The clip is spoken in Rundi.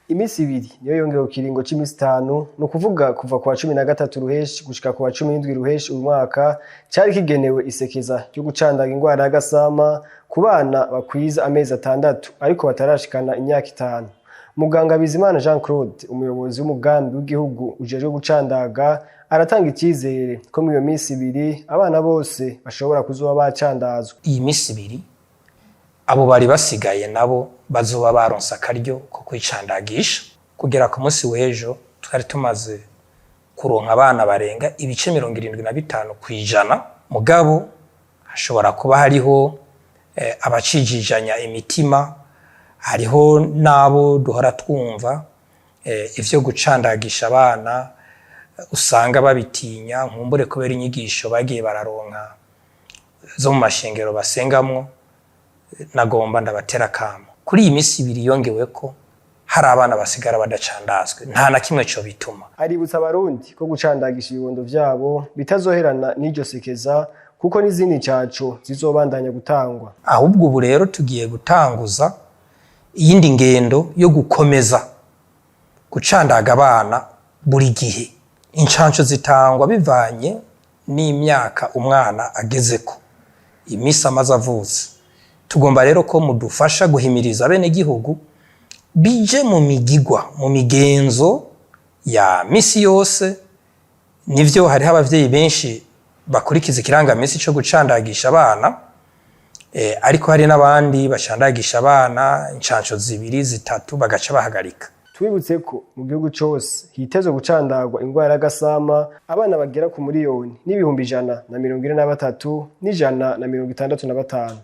Iminsi 2 niyo yongewe ku kiringo c'imisi 5, ni ukuvuga kuva ku wa 13 Ruheshi gushika ku wa 17 Ruheshi uyu mwaka, cari kigenewe isekeza ryo gucandaga ingwara y'agasama ku bana bakwiza amezi 6 ariko batarashikana imyaka 5. Muganga Bizimana Jean Claude, umuyobozi w'umugambi w'igihugu ujejwe gucandaga, aratanga icyizere ko muri iyo minsi 2 abana bose bashobora kuzoba bacandazwa. Iyi minsi 2 abo bari basigaye nabo bazoba baronse akaryo ko kwicandagisha. Kugera ku munsi w'ejo twari tumaze kuronka abana barenga 75%, mugabo hashobora kuba hariho abacijijanya imitima, hariho n'abo duhora twumva ivyo gucandagisha abana usanga babitinya, nkumbure kubera inyigisho bagiye bararonka zo mu mashengero basengamwo. Nagomba ndabatera akamo kuri iyi minsi 2 yongeweko, hari abana basigara badacandazwe, nta na kimwe co bituma. Aributsa Abarundi ko gucandagisha ibibondo vyabo bitazoherana n'iryo sekeza, kuko n'izindi ncaco zizobandanya gutangwa. Ahubwo ubu rero tugiye gutanguza iyindi ngendo yo gukomeza gucandaga abana buri gihe. Incanco zitangwa bivanye n'imyaka umwana agezeko, iminsi amaze avutse. Tugomba rero ko mudufasha guhimiriza abenegihugu bije mu migigwa, mu migenzo ya misi yose. Nivyo, hariho abavyeyi benshi bakurikiza ikirangamisi co gucandagisha abana, ariko hari n'abandi bacandagisha abana incanco 2, 3, bagaca bahagarika. Tubibutse ko mu gihugu cose hitezwe gucandagwa ingwara y'agasama abana bagera ku 1,143,165.